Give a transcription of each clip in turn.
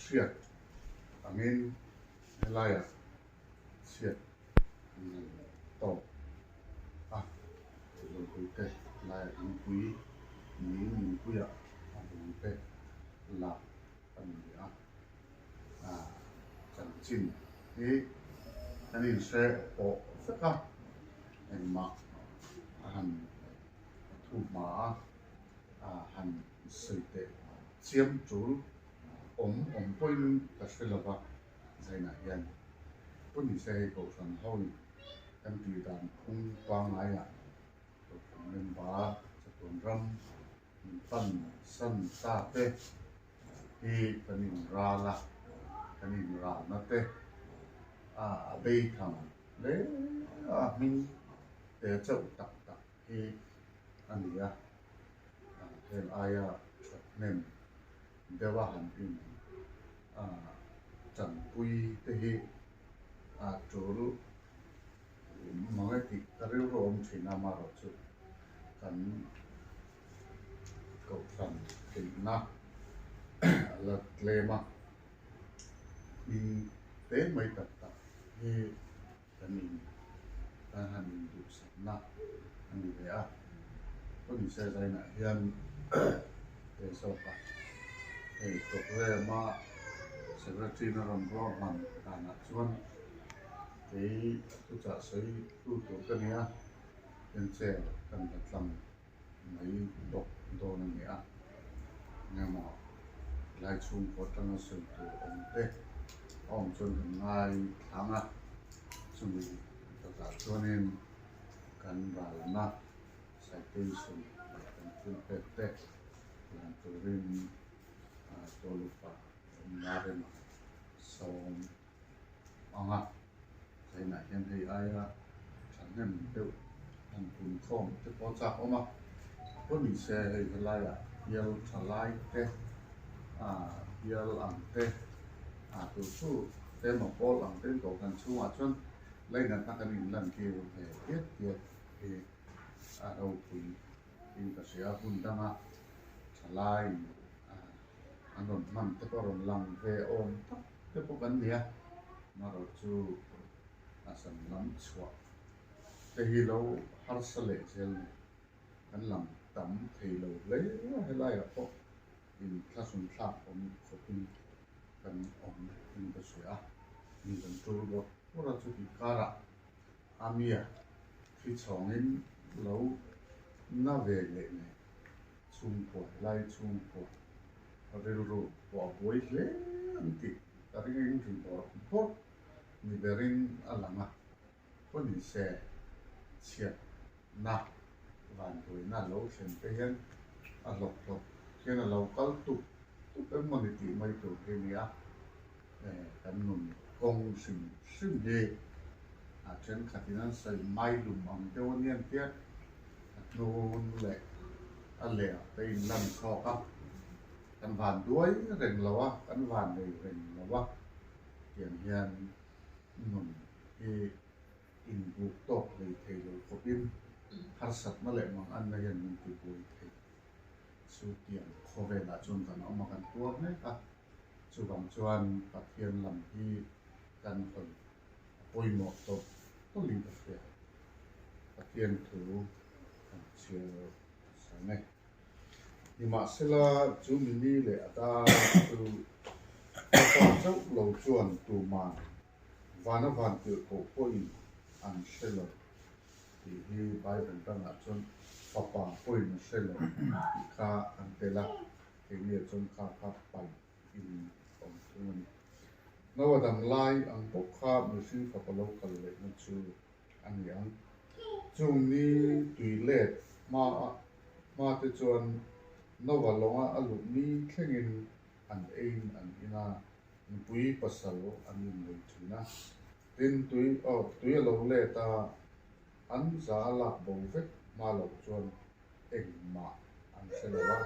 hriat angin helaiah chhiat an han tawk a, Zawlpuite laiah Lungpui niin Lungpuiah a bungte lak a ni a, chanchin hi kan inhre pawh vek a, engmah a han thu hma a, han sawi teh chiam tul awm awm pawhin ka hre lo va, Zainah hian Pu Nise hei Kohhran ho in kan tih dan phung pangaiah Kohhran member chatuan ram min pan san ta te hi kan inral a, kan inralna te a bei tham hle a, hming te chauh tak tak hi a ni a, heng aia thahnem deuha han in tanpui te hi a tul mang e tih ka rilru awm thin a, amaherawhchu kan kohhran theihna a la tlem a, hming te mai tak tak hi kan in kan han induhsakna a ni ve a, Pawnise zainah hian te zawk a, hei programme a secretary na rawn ruahman danah chuan kei thuchah sawi tu tur ka nia, enchair kan la tlang mai bawk dawn a ni a, engemaw helai chhungkaw atanga sawi tur awm te a awm chuan kan ngai thlang a, chumi takah chuanin kan ralna citation leh kan thil pek te lan turin Tawlupa awmna rema sawm ang a, zainah hian hei aia thahnem deuh han pun khawm te pawh a chak awm a, pawh ni se hei helaiah bial tha lai te ah bial ang te ah tur chu te emaw pawl ang te kohhran chhungah chuan lainatna kan inlantir ve diat diat hi a ropui in ka hria a, hun danga tha laiin an rawn hman te pawh a rawn lang ve awm tak te pawh kan ni a, amaherawh chu a sam lam chhuah te hi lo harsa leh zel nen kan lang tam thei lo hle a, helaiah pawh inthlahrun thlak awm khawpin kan awm in ka hria a, mi kan tul bawrh bawrh a, chutih karah Amia thi chhawngin lo na ve leh nen chhungkua helai chhungkua rilru pawh a buai hle ang tih ka ring eng ri bawrh bawrh ni berin a lang a, pawh ni se chhiatna vanduaina lo thlen te hian a hlawk hlawk hian a lo kal tup tup em maw ni tih mai tur hi a ni a. Kan nun kawng hrim hrim hi a thenkhatin an sawi mai lum ang deuh a nia an tia, a hnun leh a leh ah te in lan chhuak a, kan van duai reng lo a, kan van nei reng lo a, tiang hian nun hi inbuk tawk hlei thei lo khawpin harsatna leh manganna hian min ti buai thei. Chu tiang khawvelah chuan kan awm a, kan tuar mek a. Chuvang chuan Pathian lam hi kan hawi a pawimawh tawp tawlhin ka hria. Pathian thu kan chhiar sang e. Nimahsela chu mini leh a dar chu ka pa chauh lo chuan tuman vana van tirhkoh pawhin an hre lo tih hi Bible dangah chuan fapa pawhin a hre lo tih kha an tel a. Keini ah chuan kha kha paih in awm thung a ni. Noa dang lai ang bawk kha mihring fapa lo kal lehna chu a ni ang. Chung ni tui let hma a hma te chuan Noa lawnga a luh ni thlengin an eiin an in a, nupui pasal an innei thin a. Tin, tui aw tui a lo let a, an za a lak bo vek hma loh chuan engmah an hre lo a,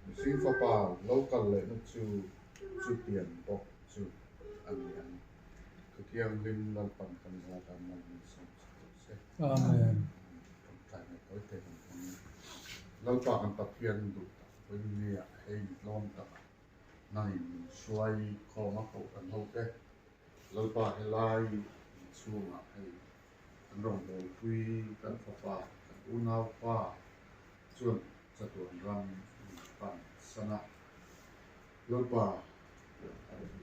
mihring fapa lo kal lehna chu chutiang bawk chu a ni ang. Thuthianghlim Lalpan kan zat a mal min sawm sak rawh se. Amen. Tawngtai mai tawi te kan hmang. Lalpa kan Pathian duh tak vawiin nia hei tlawm taka. Nangin min hruai khawm a kohhran ho te Lalpa helai inchhungah hei kan rawngbawlpui kan fapa kan unaupa chuan chatuan ram min pan san a. Lalpa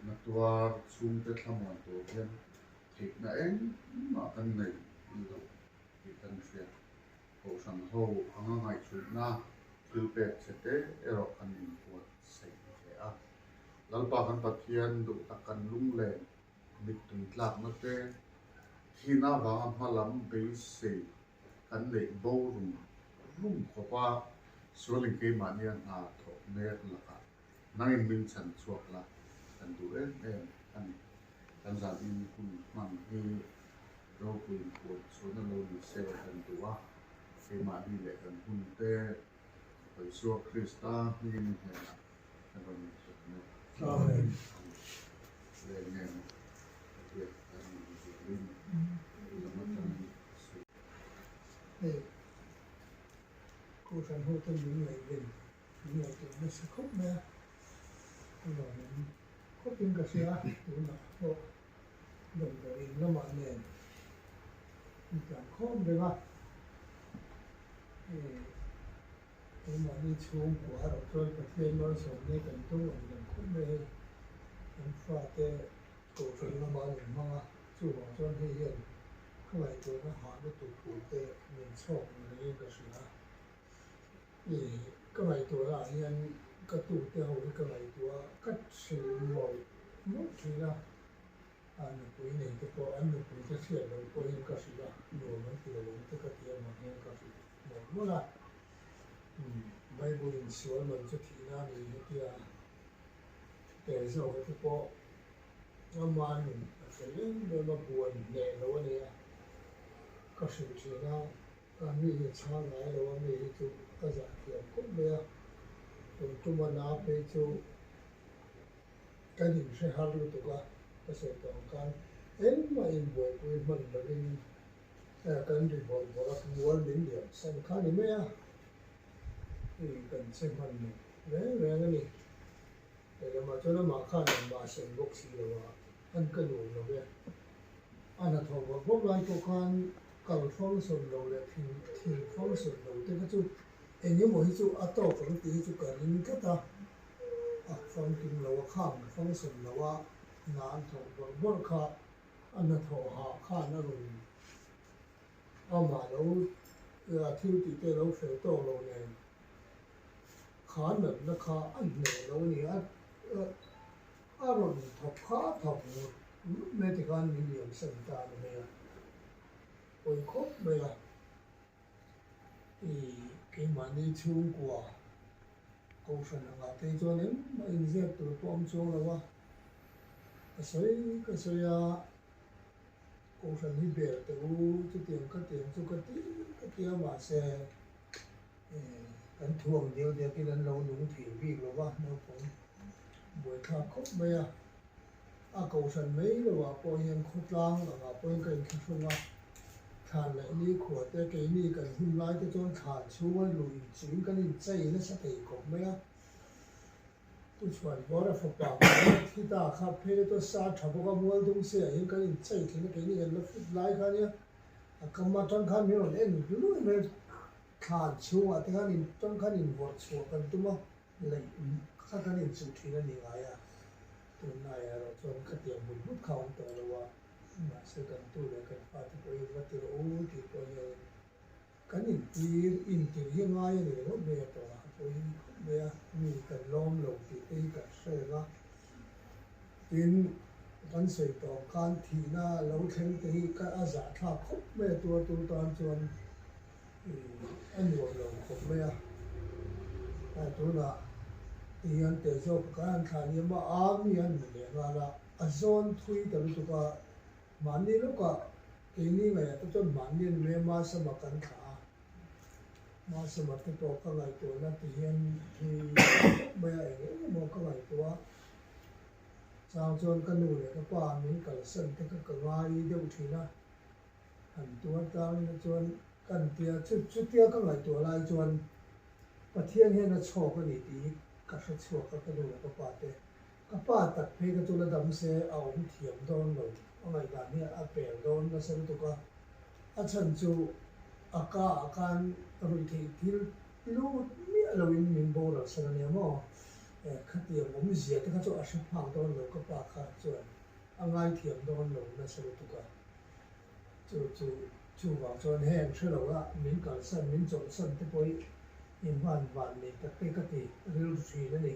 na tuar chhungte thlamuan tur hian theihna engmah kan nei lo tih kan hria. Kohhran ho anga ngaihhruihna thil pek che te erawh kan inbuatsaih ve a. Lalpa kan Pathian duh tak kan lunglen mittui tlakna te, thihna avanga hma lam beisei kan neih bo rum rum khawp a, sualin keimahnia hna thawh mek lakah nangin min chhan chhuak la kan duh em em a ni. Kan zanin hun hman hi ropuiin puan chhuahna lo ni se kan duh a, keimahni leh kan hun te Isua Krista hming hnenah kan rawn inthutna a ni. Leng nge maw ka biak kan ni zelin lam atangin ka sawi. Hei Kohhran hote min ngaihven min ngaihtuah nasa khawp mai a, ka lawmawm khawpin ka hria tunah pawh damdawiin lamah nen an tlan khawm reng a, hei keimahni chhungkua erawh chuan Pathian malsawmna hi kan tum ang reng khawp mai hei kan fate kohhran lamah an inhmang a, chuvang chuan hei hian ka ngaihtuahna hah lutuk tur te min chhawk ang rengin ka hria. Ih ka ngaihtuahna ah hian ka tute ho hi ka ngaihtuah a, ka hrilh mawlh mawlh thin a, a nupui nei te pawh an nupui te hriat loh pawhin ka hrilh a, nuam an ti lo ang te ka ti avang hian ka hrilh mawlh mawlh a. Umm Bible in sual man chu thihna a ni hetia tel zawk te pawh ama nun a fel em em a, buan hneh lo a nia ka hrilh thin a. A mi hi a chhang ngai lo a, mi hi chu ka zah thiam khawp mai a, tun tuma na phei chu kan inhre har lutuk a, ka sawi tawh ang khan engmah inbuaipui hman lovin kan ri bawrh bawrh a, mual min liam san kha a ni mai a, hei kan che hman lo reng reng a ni. Lehlamah chuan amah khan engmah a sawi bawk si lo a, an ka nuam lo ve. A hnathawh bawrh bawrh lai pawh khan kal function lo leh thil thil function lo te kha chu eng emaw hi chu a tawk ang tih hi chu ka ring tlat a, a funkim lo a khang function lo a hna an thawk bawrh bawrh kha a hnathawh hah khan a rawn amah lo a thil tih te lo fel tawk lo nen kha natna kha a hneh lo a ni a, a rawn thawk kha a thawk ngut ngut mai tikhan min liam san ta a ni mai a, pawi khawp mai a, ih keimahni chhungkua kohhran angah te chuan engmah inzep tur pawh awm chuang lo a, ka sawi ka sawi a, kohhran hi ber teh u chutiang khatiang chu ka ti ka ti a mahse Kan thu ang deuh deuhin an lo nung thei bik lo va, naupang buaithlak khawp mai a. A kohhran mai lohah pawh hian khawtlang angah pawhin ka inthlahrung a, thlan leh nikhua te keini kan hun lai te chuan thlan chhunga lui chuin kan inchei nasa thei khawp mai a. Tuchhuan Bawra fapa Muhammad hi ta kha phei na chuan sa tha bawk a, Mualdung se ah hian kan inchei thin a, keini kan la fit lai kha nia, a kam atang khan min rawn en luai mai a. Thlan chhungah te khan in tawng khan invawrh chhuah kan tum a, laih kha kan inchuh thin a ni ngai a, tunlai erawh chuan khatiang hmun hmut kha a awm tawh lo a, mahse kan tu leh kan fate pawhin va ti rawh u tih pawh hianin kan intir intir hi ngai a ni ringawt mai a tawh a, a pawi khawp mai a, mi kan lawm lo tih te hi kan hre reng a, tin kan sawi tawh ang khan thihna lo thleng te hi ka a zahthlak khawp mai a tuartu tan chuan. A nuam lo khawp mai a, tunah ti hian teh zawk ka han thlah ni a, a mi an ni leh nghal a, a zawn thui ta lutuk a, mahni lawkah keini ngaihah te chuan mahni an mai a, Masama kan thlah a, Masama te pawh ka ngaihtuahna ti hian thui khawp mai a, eng eng emaw ka ngaihtuah a, chang chuan ka nu leh ka pa min kalsan te kha ka ngai deuh thin a. Han tuar tlang na chuan kan tia chu chutia ka ngaihtuah lai chuan Pathian hian a chhawk a ni tih hi ka hre chhuak a ka nu leh ka pa te. Ka pa tak phei kha chu la dam se a awm thiam dawn lo, a ngaihdan hi a pel dawn nasa lutuk a. A chhan chu a ka ah khan ruihtheih thil lut miah loin min boral san a nia maw? Khatiang awmzia te kha chu a hre phak dawn lo ka pa kha chuan a ngaithiam dawn lo nasa lutuk a. Chu chu chuvang chuan heng hre lo a min kalsan min chawlhsan te pawh hi inhman van nei tak te ka ti rilru thin a ni.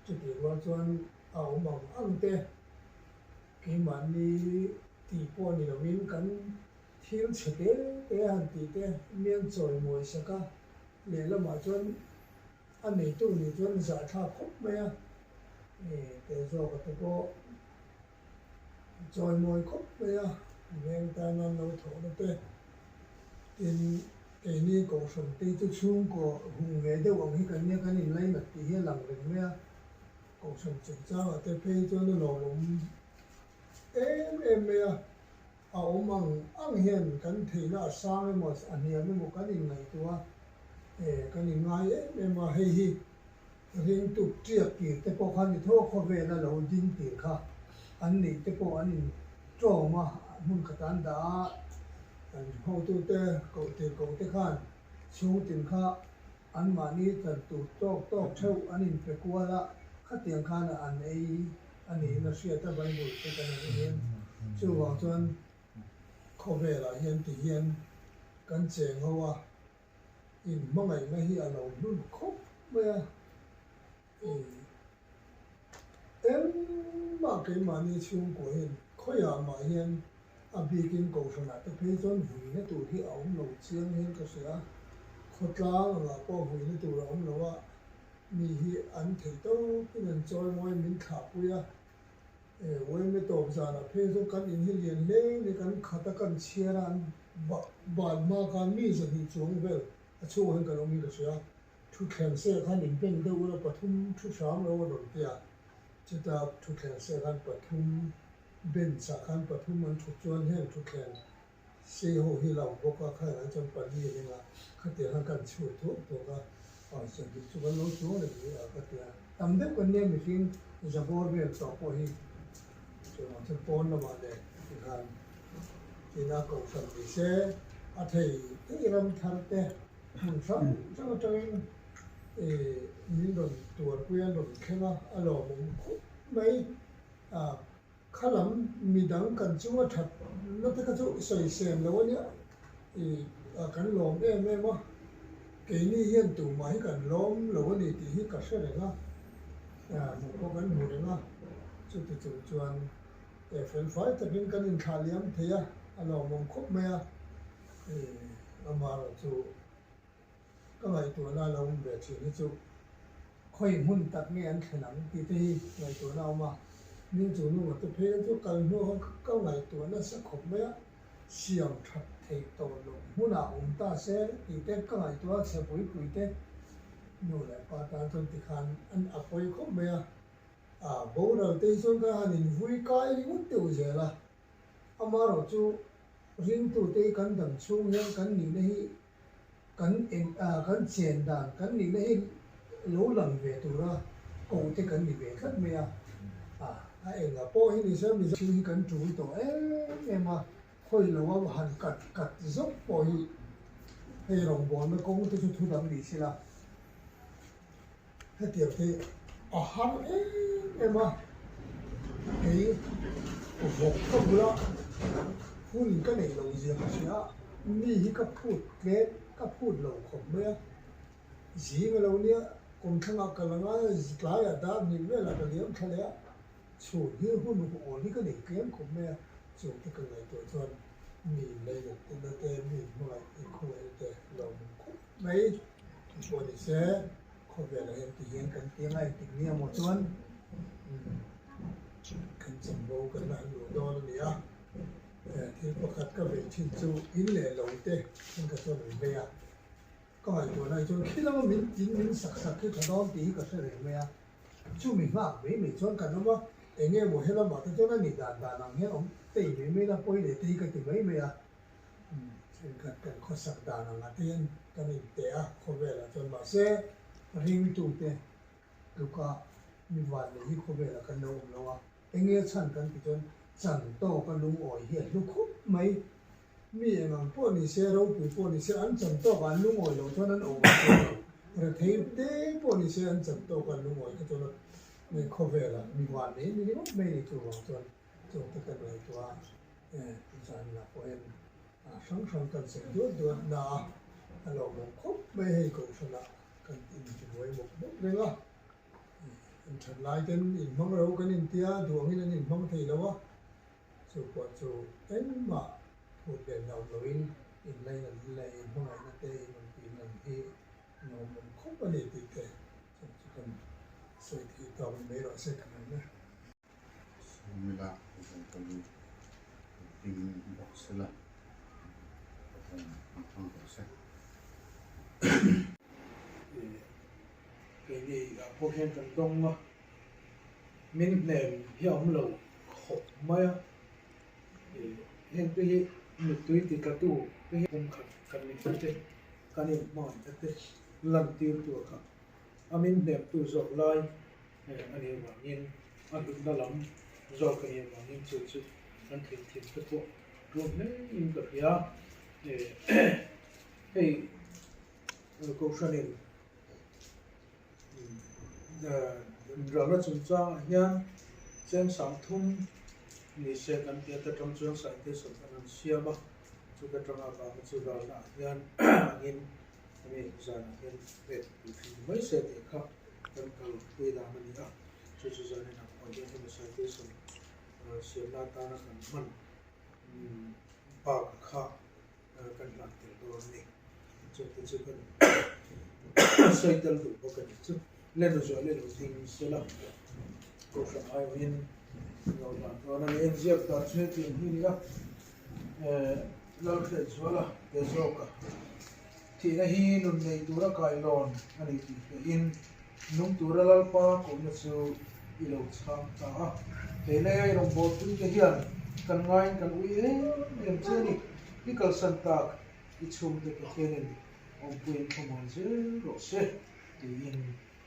Chutih rual chuan a awm ang ang te keimahni tih pawh ni lovin kan thil chhe te te han tih te mian chawimawi sak a, lehlamah chuan a neitu nih chuan zahthlak khawp mai a, te zawka te pawh chawimawi khawp mai a, veng tana an lo thawhna te, tin keini kohhran te chu chhungkaw hung ve deuh ang hi kan nia kan inlainat tih hi a lang reng mai a, kohhran chungchangah te phei chuan a lawmawm em em mai a, a awm ang ang hian kan theihna a sang emaw a hniam emaw kan inngaihtuah a, kan inngai em em a, hei hi Ringtuk tiak tir te pawh kha ni tho a, khawvela lo ding tir kha an neih te pawh an in tawm a, hmun khat an dah a, an hotute koh tir koh te khan chhungtin kha anmahni chan tur tawk tawk theuh an in pe kual a, khatiang khan an ei a niin a hriat a Bible te kan han en hian chuvang chuan khawvelah hian ti hian kan cheng ho a. Inhmangaihna hi a lo hlun khawp mai a, engmah keimahni chhungkua hian khawiah mah hian a bikin kohhranah te phei chuan vuina tur hi a awm lo chiang hian ka hria a, khawtlang angah pawh vuina tur a awm lo a, mi hi an theih tawkin an chawimawi min thlahpui a, Uaime tawp zanah phei chu kan in hi lian hle ni kan khat a kan chhiar a an ban hma khan mi zahnih chuang vel a chhungah hian kan awm in ka hria. Thutthleng seh khan in beng deuh ula pathum thu hram lo a rawn ti a, chuta thutthleng seh khan pathum bench ah khan pathum an thut chuan heng thutthleng sei ho hi la awm bawk a, khaiah chuan pali a ning a, khatiang khan kan chhut thuak thuak a, sawhdik chu kan lo chuang reng ni a ka ti a, tam deuh kan nia mihring zabawr vel tawh pawh hi chuvang chuan pawn lamah leh tikhan ina kohhran ni se a thei thei ram thar te hmun hrang hrang atangin ih min rawn tuarpui a rawn thleng a, a lawmawm khawp mai a. Kha lam midang kan chunga that na te kha chu sawisem lo a nia, ih kan lawm em em a, keini hian tumah hi kan lawm lo a ni tih hi ka hre reng a, hmuh pawh kan hmu reng a, chuti chung chuan felfai takin kan inthlah liam thei a, a lawmawm khawp mai a, ih amaherawh chu. Ka ngaihtuahna a lo awm ve thin hi chu khawi hmun tak nge an thlen ang tih te hi ngaihtuahna a awm a, min chu nu te phei chu kal hnu khan ka ngaihtuah nasa khawp mai a, siam that theih tawh loh hmunah awm ta se tih te ka ngaihtuah a, chhe pui pui te nu leh pa tan chuan tikhan an a pawi khawp mai a, a boral te hi chuan ka han invui kai ringawt deuh zel a, amaherawhchu ringtute hi kan dam chhung hian kan nihna hi Kan eng kan chen dan kan nihna hi lo lang ve tura ko te kan ni ve tlat mai a, a enga pawh hi ni se Mizo thil hi kan tul tawh em em a, khawi lo a han kat kat zawk pawh hi hei rawngbawlna kawng te chu thu dang ni sela hetiang te a har em em a, kei vawk ka bula hun ka neih loh zia ka hria a, mi hi ka phut tlem ka phut lo khawp mai a, zing a lo nia kawmthlangah ka la ngai a, tlaiah dar hnih velah ka liam thla leh a, chhun hi hun awl hi ka nei tlem khawp mai a, chung te ka ngaihtuah chuan mi lei na te mi hmangaih inkhawngaihna te lo awm khawp mai. Pawh ni se khawvelah hian ti hian kan ti anga engtik nia maw chuan kan chanvo kan la han luh dawn a ni a, thil pakhat ka vei thin chu in leh lo te in ka chuan an vei a, ka ngaihtuahna hi chuan khi lama min in min sak sak hi tha dawn tih hi ka hre reng mai a, chumi nghak mai mai chuan kan awm a, eng nge maw helamah te chuan a nih dan dan ang hian awm tei mai mai la pawi leh te hi ka ti mai mai a. Thenkhat kan khawsak dan ang ah te hian kan inteh a, khawvelah chuan mahse ringtute tluka Mi vannei hi khawvelah kan lo awm lo a, enge a chhan kan ti chuan chan tawka lungawi hi a hlu khawp mai. Mi eng ang pawh ni se, ropui pawh ni se, an chan tawkah an lungawi lo chuan an awm ang chuan lo. Rethei te pawh ni se an chan tawkah an lungawi kha chuan a khawvelah mi vannei ni ringawt mai ni chuvang chuan chungte kan ngaihtuah a, zanah pawh hian hrang hrang kan sawi duat duat na a, a lawmawm khawp mai hei kohhranah kan intibuai mawp mawp reng a. An that lai ten inhmang ro kan intia duangin an inhmang thei lo a, chu pawh chu engmah phut leh hlauh loin inlainat leh inhmangaihna te inawmpui nan hi lawmawm khawp a ni tih te chu chu kan sawi theih tawk ni mai rawh se ka ngaih na. Sawmila Zalkali ding bawk sela Pathian an hmang tawh se. Keini ah pawh hian kan dawng a, min hnem hi a awm lo khawp mai a, heng te hi mittui ti tla tu te hi kum khat kan ni te kan inhmangaihna te lan tir tur kha a min hnem tu zawk lai a nih avangin a hlutna lam zawk a nih avangin chu chu kan thil thin te pawh tul hle in ka hria hei Kohhranin ralna chungchangah hian cheng 30 ni se kan tih ata tang chuan citation an rawn siam a, chuta tanga vanga chu ralna ah hian angin hemi zanah hian pek tih thin mai se tih kha kan kalpui dan a ni a, chu chu zanin ah pawh hian hemi citation siamna atana kan hman bak kha kan hlan tel dawn a ni. Chungte chu kan sawi tel duh bawk a ni chu. Lenu zuah leh lo ding sela Kohhran aiawhin lo hlan dawn a ni. Enziak dan chu hetiang hi a ni a, Lalhriatzuala te zawka thihna hi nun nei tura kailawn a ni tih hriain nung tura Lalpa kohna chu i lo chhang ta a. Kei leh i rawngbawlpui te hian kan ngaiin kan ui em em che a ni. I kalsan tak i chhungte Pathianin awmpuiin khawmuan zel rawh se tiin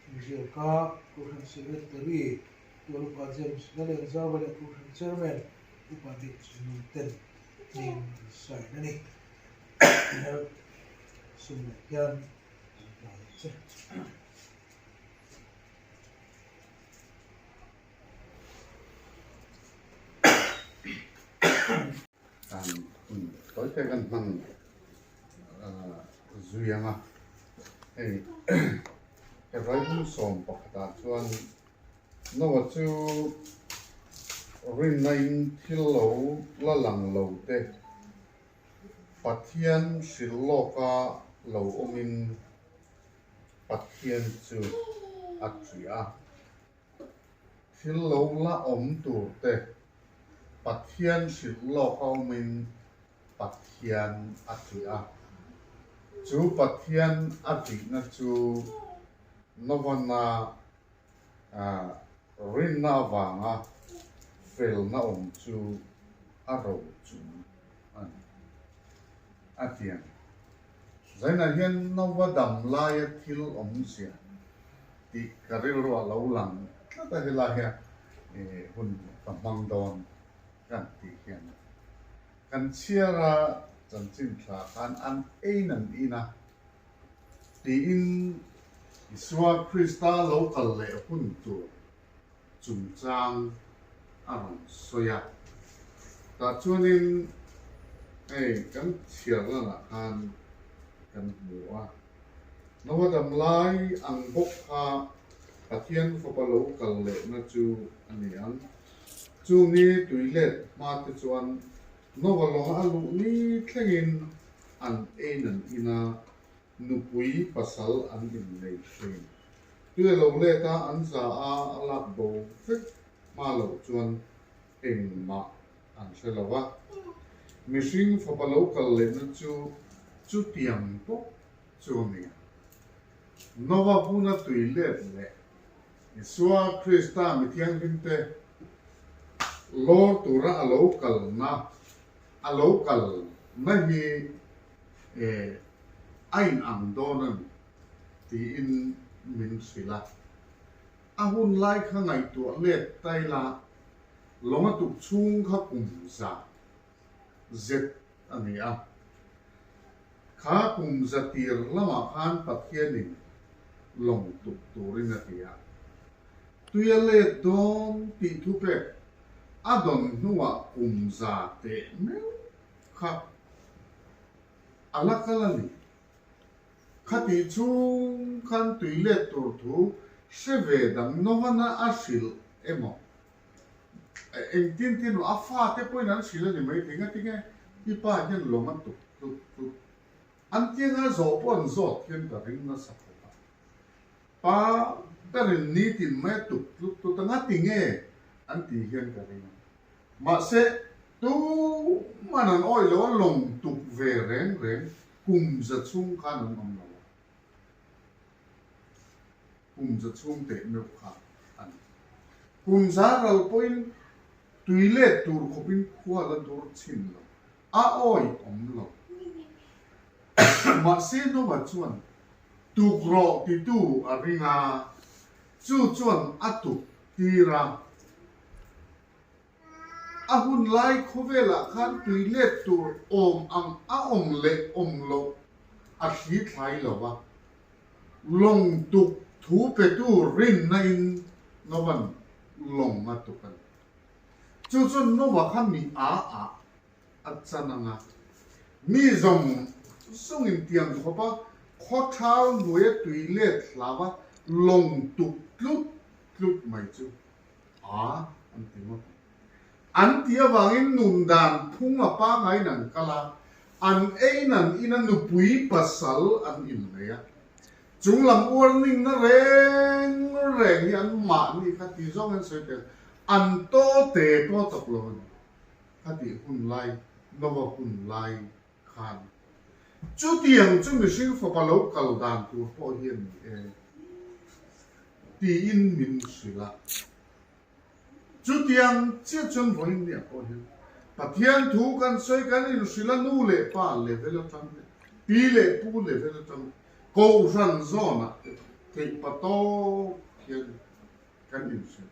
inziak a. Kohhran Secretary Tual Upa James Lalengzauva leh Kohhran Chairman Upa Dick Chungnungten hming an sign a ni. Sum leh hian an hlan ang che. Kan hun tawi te kan hman zui ang a, hei Hebrai 11 ah chuan Noah chu rinna in thil lo la lang lo te Pathian hrilh lawka lo awmin Pathian chu a ṭih a. Thil lo la awm tur te Pathian hrilh lawk a awmin Pathian a ṭih a. Chu Pathian a ṭihna chu Novana rinna avanga felna awm chu a ro chung a ni. A ti ang. Zainah hian Nova dam laia thil awmzia tih ka rilru a lo lang tlat a, helai hian hun ka hmang dawn kan tih hian kan chhiar a, chanchin thla khan an ein an in a tiin Isua Krista lo kal leh hun tur chungchang a rawn sawi a. Tah chuanin hei kan chhiar lanah khan kan hmu a, Noa dam lai ang bawk kha Pathian fapa lo kal lehna chu a ni ang. Chu ni tui let hma te chuan Noa lawnga a luh ni thlengin an ein an in a, nupui pasal an innei thin. Tui a lo let a, an za a, a lak bo vek hma loh chuan engmah an hre lo a. Mihring fapa lo kal lehna chu chutiang bawk chu a ni. Nova huna tui let leh Isua Krista mi thianghlimte lawr tura a lo kalna a lo kalna hi a inang dawn a ni tiin min hrilh a. A hun lai kha ngaihtuah let ta ila, lawng a tuk chhung kha kum za zet a ni a. Kha kum za tir lamah khan Pathianin lawng tuk turin a ti a. Tui a let dawn tih thupek a dawn hnuah kum za teh meuh kha a la kal a ni. Khatih chhung khan tui let tur thu hre ve dang Novan-a a hrilh emaw? Engtin tin a fate pawhin an hrilh a ni mai thei. Ngatinge i pa hian lawng a tuk tlut tlut. An tianga zawh pawh an zawt hian ka ring nasa khawp a. Pa berin nitin mai a tuk tlut tlut a, ngatinge an tih hian ka ring a. Mahse, tuman an awih lo a, lawng tuk ve reng reng kum za chhung khan an awm lo a, kum za chhung teh meuh kha a ni. Kum za ral pawhin tui let tur khawpin khua la dur chhin lo, a awih awm lo. Mahse Noah chuan tuk rawh titu a ring a, chu chuan a tuk tir a. A hun lai khawvelah khan tui let tur awm ang a awm leh awm loh a thli thlai lo va, lawng tuk thu petu rinna in Nova'n lawng a tuk a ni. Chu chuan Nova kha mi a ah a chan ang a, mi zawng zawng in tiang khawp a khaw thal hnuaia tui let hlau a lawng tuk tlut tlut mai chu A an ti ngawt ang. An ti avangin nun dan phung a pangaiin an kal a, an ei nan ina nupui pasal an innei a. Chung lam warning-na reng reng hi an mahni kha ti zawng hian sawi tel, an to te pawh tawp lo a ni. Khatih hun lai, Nova hun lai khan. Chutiang chu mihring fapa lo kal dan tur pawh hi a ni e, tiin min hrilh a. Chutiang chiah chuan vawiin nia pawh hian Pathian thu kan sawi kan inhrilh a, nu leh pa level atang te, pi leh pu level atang te, kohhran zawnah te theihpa tawp hian kan inhrilh.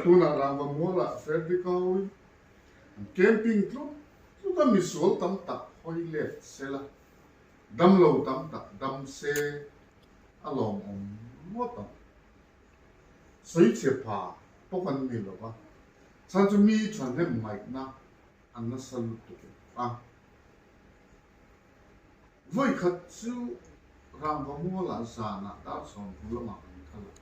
Tunah Rangva Mualah Frederick a hawi. An camping tlut tlut a, misual tam tak hawi let se la, damlo tam tak dam se a lawmawm ngawt ang. Sawichhe pha pawh an ni lo va, chhan chu mi thahnem ngaihna an nasa lutuk a. Vawikhat chu rangva mualah zanah dar 20 lamah kan kal a.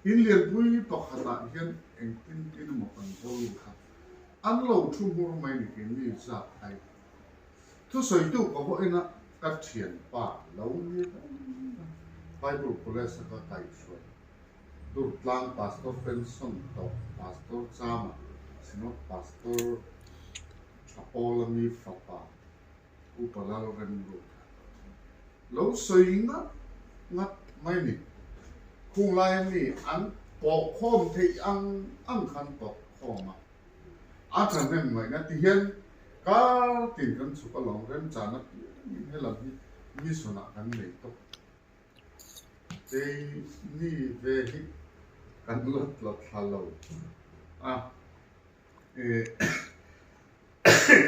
In lianpui pakhatah hian engtin tin emaw kan zawl lut a, an lo thu hmur mai ni kei mi zat ai. Thusawitu ka vaw ena ka thianpa lo ni reng a, Bible College a ka kaihhruai Durtlang Pastor Pension tawh Pastor Chama Synod Pastor Thapawl ami fapa Upa Lalremruta lo sawi ngat ngat mai ni. Khung laia mi an pawh khawm theih ang ang khan pawh khawm a, a thahnem ngaihna ti hian kar tin kan chhuk alawm remchana piangin helam hi mission ah kan nei tawp. Kei ni ve hi kan la tla thla lo a.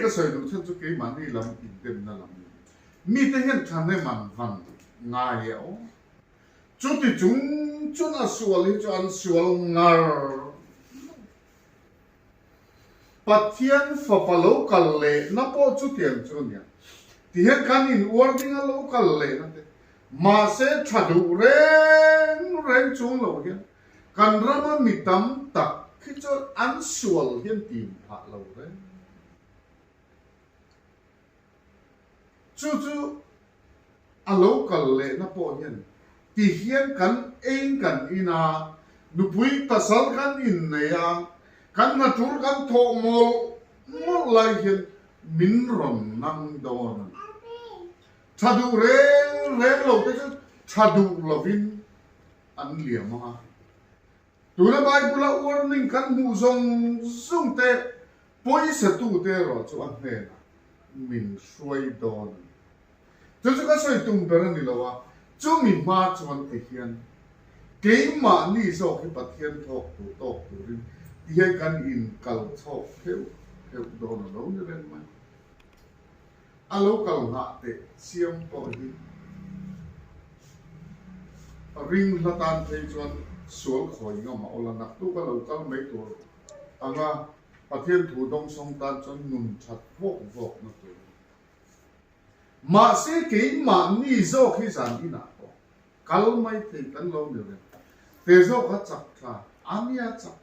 Ka sawi duh chhan chu keimahni lam indemna lam ni. Mite hian thahnem an van ngai e aw. Chuti chung chuan a sual hi chu an sual ngar lo. Pathian fapa lo kal lehna pawh chutiang chu a nia. Tihian kan in uar ding a lo kal lehna te. Mahse tha duh reng reng chung lo hian Kan rama mi tam tak khi chuan an sual hian tim phah lo reng. Chu chu a lo kal lehna pawh hian ti hian kan ein kan in a, nupui pasal kan innei a, kan hna tul kan thawh mawlh mawlh lai hian min rawn nang dawn a ni. Tha duh reng reng lo te chu tha duh lovin an liam ang a. Tuna Bible-a warning kan hmuh zawng zawng te, pawisa tute erawh chu a hnenah min hruai dawn a ni. Chu chu ka sawi tum ber a ni lo a, chumi hma chuan ti hian. Keimahni zawk hi Pathian thawk tur tawk turin ti hian kan inkal chhawk pheuh pheuh dawn a lo ni reng mai. A lo kal nghah teh chiam pawh hi ring hla tan phei chuan sual khawi ngam a awl a, naktuk a lo kal mai tur anga Pathian thu dawngsawng tan chuan nun that vawk vawk na tur a ni. Mahse keimahni zawk hi zan inah pawh kal mai thei kan lo ni reng. Te zawk a chak tha, a nia chak.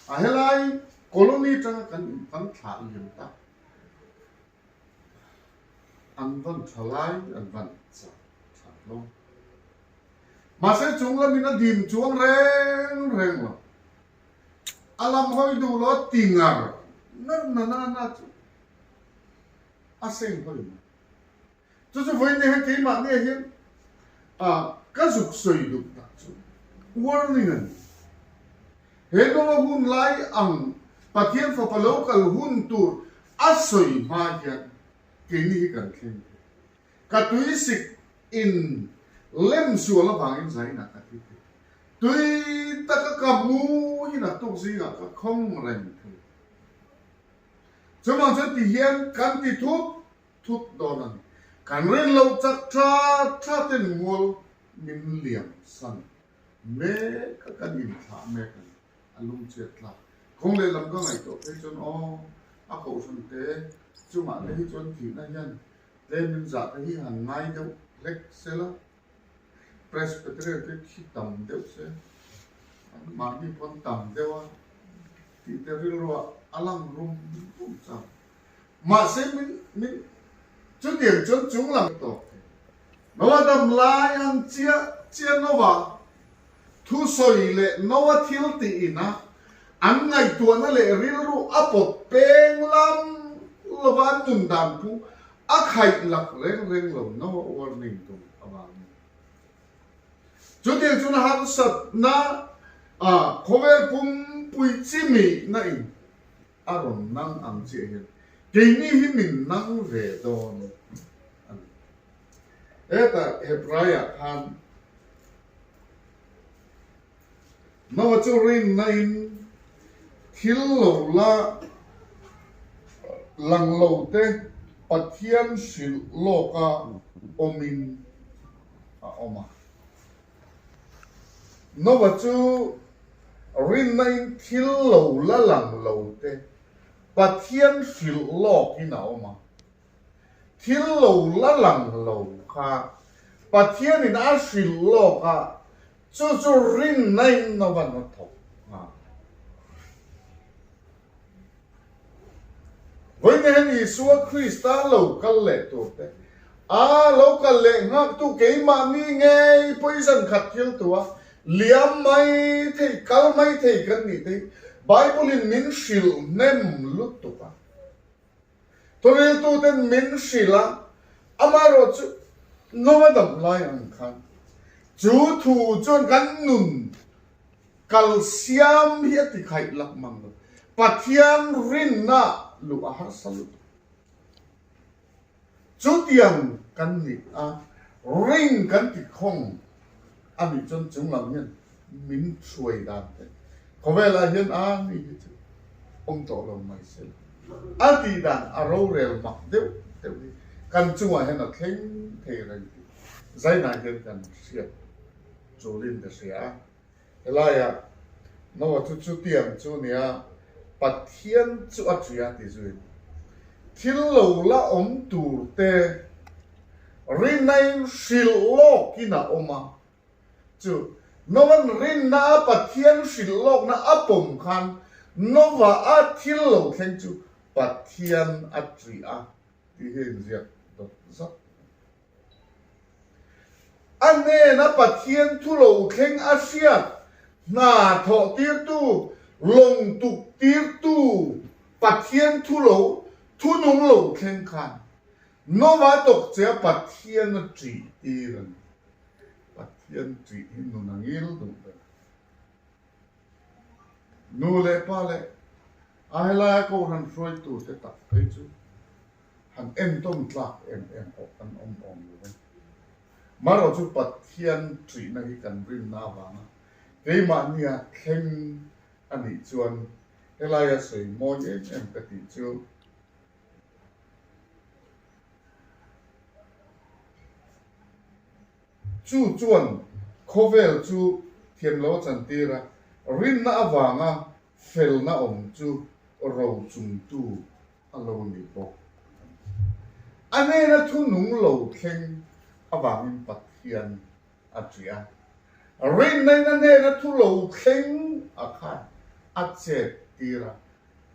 A helai colony tanga kan in kan thlah liam tak. An van tha lai an van chak tha hlawm. Mahse chung lamin a dim chuang reng reng lo. A lam hawi duh lo a ti ngar ngar na na na chu. A seng hawi mai. Chu chu vawiin hian keimah nge hian ka zuk sawi duh tak chu warning a ni. He Noah hun lai ang Pathian fapa lo kal hun tur a sawi hma hian keini hi kan thleng thei. Ka tuisik in lem sual avangin zainah ka thi thei. Tui taka ka mu hi naktuk zingah ka khawng reng thei. Chuvang chuan ti hian kan ti thut thut dawn a ni. Kan rin loh chak tha tha ten mual min liam san mek a, kan inthlah mek a ni. A lungchhiat tlak. Kawng lehlam ka ngaihtuah phei chuan aw, a kohhran te chungah te hi chuan thihna hian tlemin zah te hi han ngai deuh hlek se la. Presbyterian te khi tam deuh se, an mahni pawn tam deuh a tih te rilruah a lang rum rum chang. Mahse min min chutiang chuan chung lam tawk thei. Noa dam lai ang chiah chiah Noa thusawi leh Noa thil tih ina an ngaihtuahna leh rilru a pawt peng lam lova an nun dan phu A khaih lak reng reng lo no a warning tum avangin. Chutiang chuan harsatna a khawvel pumpui chimi na in a rawn nang ang chiah hian keini hi min nang ve dawn a ni. Hetah Hebraiah khan Noah chu rinna in thil lo la lang lo te Pathian hrilh lawka awmin a awm a. Noah chu rinna in thil lo la lang lo te Pathian hrilh lawkin a awm a. Thil lo la lang lo kha Pathianin a hrilh lawk a, chu chu rinna in a van a thawk nghal. Vawiin hian Isua Krista lo kal leh tur te, a lo kal leh nghaktu keimahni ngei poison khat thil tu a liam mai thei, kal mai thei kan nih te hi Bible-in min hrilh hnem lutuk a. Thawriltuten min hrilh a, amaherawh chu Noah dam lai ang khan chu thu chuan kan nun kal siam hi a ti khaih lak mang lo. Pathian rinna luh a harsa lutuk. Chutiang kan nih a, ring kan ti khawng a nih chuan chunglam hian min hruai dan te khawvelah hian a ni hi chu awm tawh lo mai se la. A tih dan a rorel mak deuh deuh hi kan chungah hian a thleng thei reng tih zainah hian kan hriat chulin ka hria a. Helaiah Noah chu chutiang chu nia Pathian chu a tia ti zuin thil lo la awm tur te rinnain hrilh lawkin a awm a. Chu Noah'n rinna a Pathian hrilh lawkna a pawm khan Noah a thil lo thleng chu Pathian a tia tih hi a inziak dawt zat. A hnena Pathian thu lo thleng a hriat hna thawh tirtu, lawng tuk tirtu Pathian thu lo thu nung lo thleng khan Nova tawk che a Pathian a ṭih tir a ni. Pathian ṭih hi nun a ngil duh ber. Nu leh pa leh a helaia Kohhran hruaitute tak phei chu Han entawn tlak em em pawh kan awm awm lo e. Marawh chu Pathian ṭihna hi kan rinna avanga. Keimahnia thleng a nih chuan helaia sawi mawi em em ka tih chu Chu chuan khawvel chu thiam lo a chantir a, rinna avanga felna awm chu rochungtu a lo ni bawk a ni. A hnena thunung lo thleng avangin Pathian a ṭih a, rinna-in a hnena thu lo thleng a khan a chet tir a,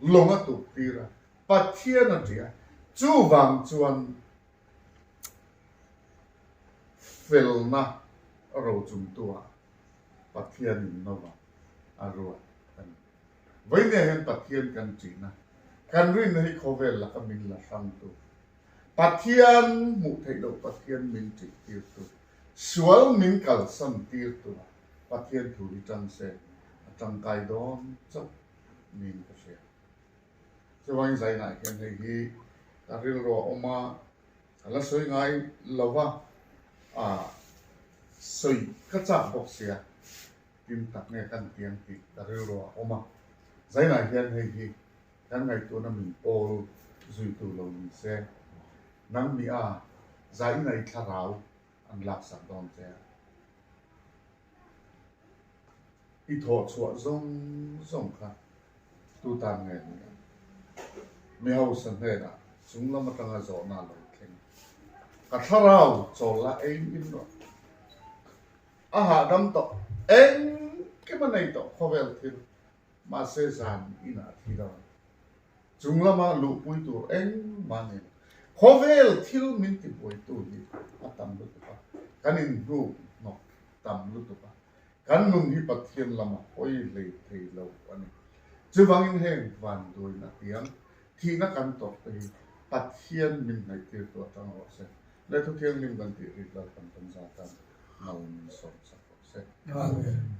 lawng a tuk tir a, Pathian a ṭih a, chuvang chuan Felna rochungtua Pathianin Nova a ruat a ni. Vawinia hian Pathian kan ṭihna, kan rinna hi khawvel laka min la hrangtu, Pathian hmuh theih loh Pathian min ṭihtirtu, sual min kalsan tirtua Pathian thu hi ṭang se a ṭangkai dawn chauh niin ka hria. Chuvangin zainah hian hei hi ka rilru a awm a, ka la sawi ngai lo va, ah sawi ka chak bawk sia, tin tak nge kan ti ang tih ka rilru a awm a. Zainah hian hei hi kan ngaihtuahna min pawl zuitu lo ni se, nang mi a zainai thlarau an laksak dawn che a. I thawh chhuah zawng zawng kha tu tan nge ni ang? Mi hausa hnenah chung lam atanga zawhna a lo thleng. Ka thlarau chawl la ei in rawh. A hahdam tawh engkim a nei tawh khawvel thil mahse zan inah a thi lo. Chung lama luhpui tur engmah a nei lo. Khawvel thil min tibuaitu hi a tam lutuk a, kan inhnuk hnawk tam lutuk a, kan nun hi Pathian lama hawi hlei thei lo a ni. Chuvangin heng vanduaina tiang thihna kan tawrh te hi Pathian min hnaihtirtu atang rawh se. Leh Thuthianghlim kan tih rik Lalpan kan zatan mal min sawmsak rawh se. Amen.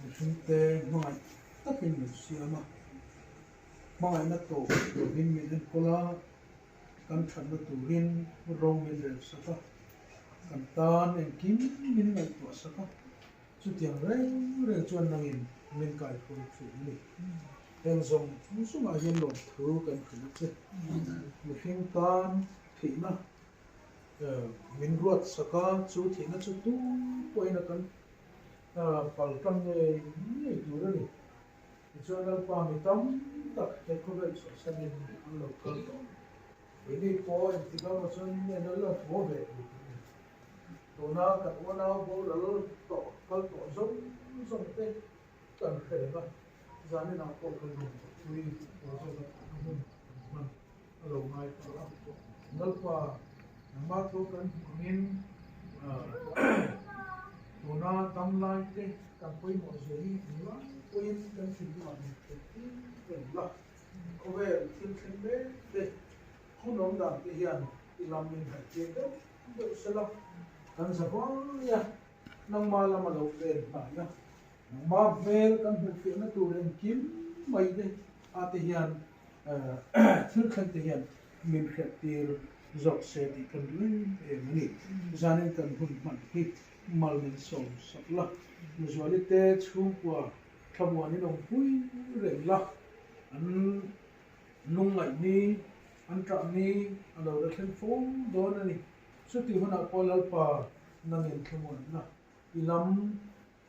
Mihringte hmangaih takin min siam a, hmangaihna tawp lovin min enkawl a, kan thatna turin ro min rel sak a, kan tan engkim min ngaihtuah sak a, chutiang reng reng chuan nangin min kaihruai thin a ni. Heng zawng zawngah hian lawmthu kan hrilh a che. Mihring tan thihna min ruat sak a, chu thihna chu tu pawhin a kan pal tang ngei ngei tur a ni. Tichuan Lalpa mi tam tak he khawvel chhuahsanin an lo kal tawh. Keini pawh engtik emaw chuan en a la haw ve tur kan ni. Tuna kan unau boral tawh kal tawh zawng zawng te kan hre reng a, zaninah pawh kan rawn thawhpui tur zawk a thahna hun kan hman a lo ngai ta a. Lalpa nangmah thu kan hmuh angin tuna dam lai te kan pawimawh zia hi englai pawhin kan thinlungah min hrilh tir reng la. Khawvel thil thleng mek te hun awm dan te hian i lam min haih tir deuh deuh sela kan za vai a, nangmah lama lo pen hnai a, nangmah hmel kan hmuhfiahna tur engkim mai te ah te hian Thil thleng te hian min hriat tir zawk se tih kan duh em em a ni. Zanin kan hun hman hi mal min sawm sak la, Nuzuali te chhungkua thlamuan in awmpui reng la, an lungngaih ni, an ṭah ni a lo la thleng fo dawn a ni. Chutih hunah pawh Lalpa nangin thlamuan la, i lam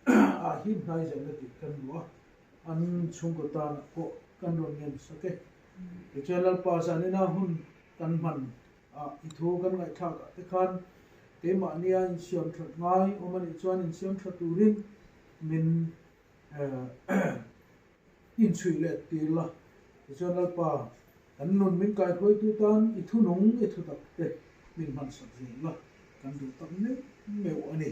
ah hi hnai zel a tih kan duh a, an chhungkaw tanah pawh kan rawn ngen sak e. Tichuan Lalpa zanina hun kan hman ah i thu kan ngaihthlak ah te khan keimahnia insiam that ngai awm a nih chuan insiam tha turin min inchhuih leh tir la. Tichuan Lalpa Kan nun min kaihruaitu tan i thunung i thutak te min hmansak zel la, kan duh tak meuh meuh a ni.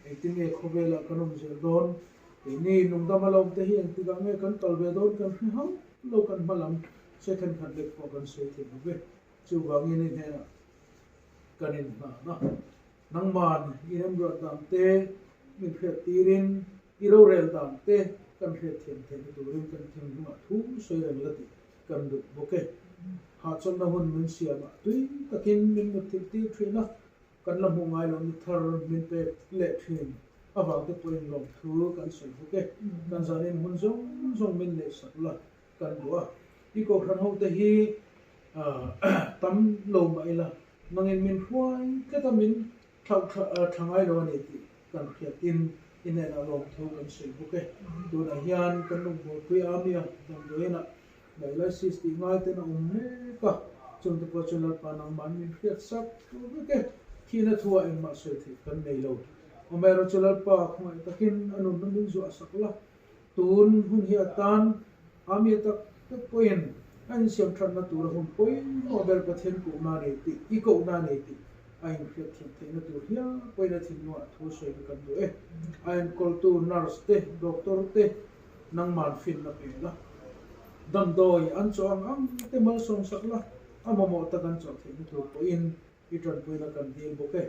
Engtin nge khawvelah kan awm zel dawn? Keini nungdam a la awm te hi engtikah nge kan kal ve dawn kan hre hauh lo, kan hma lam second khat lek pawh kan sawi thei lo ve. Chuvangin i hnenah kan inhlan a, nangman i remruat dan te min hriat tirin i rorel dan te kan hriatthiam theihna turin kan thinlungah thu sawi reng la tih kan duh bawk e. Hahchawlhna hun min siamah tui takin min mutthilh tir thin a, kan la hmuh ngai lo ni thar min pek leh thin. Avang te pawhin lawmthu kan sawi bawk e. Kan zanin hmun zawng zawng min neih sak la kan duh a. I kohhran ho te hi tam lo mah ila nangin min hruai tlat a min thlauh tha ngai lo a ni tih kan hriatin i hnenah lawmthu kan sawi bawk e. Tunah hian kan lungbualpui Army-a damdawiinah dialysis tih ngai ten a awm mek a, chungte pawh chu Lalpa nangmah min hriat sak tur vek e. Thihna thuah engmah sawi theih kan nei lo. Amaherawh chu Lalpa khawngaih takin a nunna min zuah sak la, tun hun hi atan Army tak tak pawhin a insiam thatna tura hun pawimawh ber Pathian kohna a nei tih, i kohna a nei tih a inhriat thiam theihna tur hial pawhin a thinlungah thu sawina kan duh e. A enkawltu nurse te, doctor te nangman finna pe la, damdawi an chawh ang ang te malsawm sak la, a mamawh tak an chawh theihna tur pawhin i tanpuina kan dil bawk e.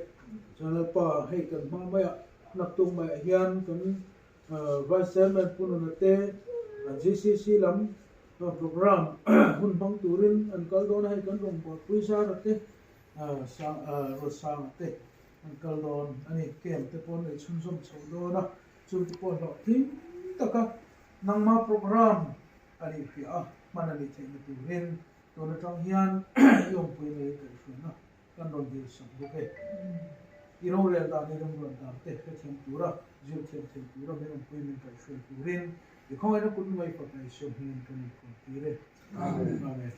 Chuan Lalpa, hei kan hma maiah naktuk maiah hian kan Vice Chairman Pu Nuna te GCC lam program hun hmang turin an kal dawn a, hei kan rawngbawlpui Zara te Ruatsanga te an kal dawn a ni. Camp te pawh an nei chhunzawm chho dawn a, chungte pawh hlawhtling taka nangma program a nih hria a, hman a nih theihna turin tun atang hian i awmpui nei kaihhruaina kan rawn dil sak bawk e. I rorel dan, i remruat dan te hrethiam tura, zir thiam thei tura min awmpui min kaihhruai turin i khawngaihna kut nuai fak leh Isua hmingin kan inkawl tir e. Amen.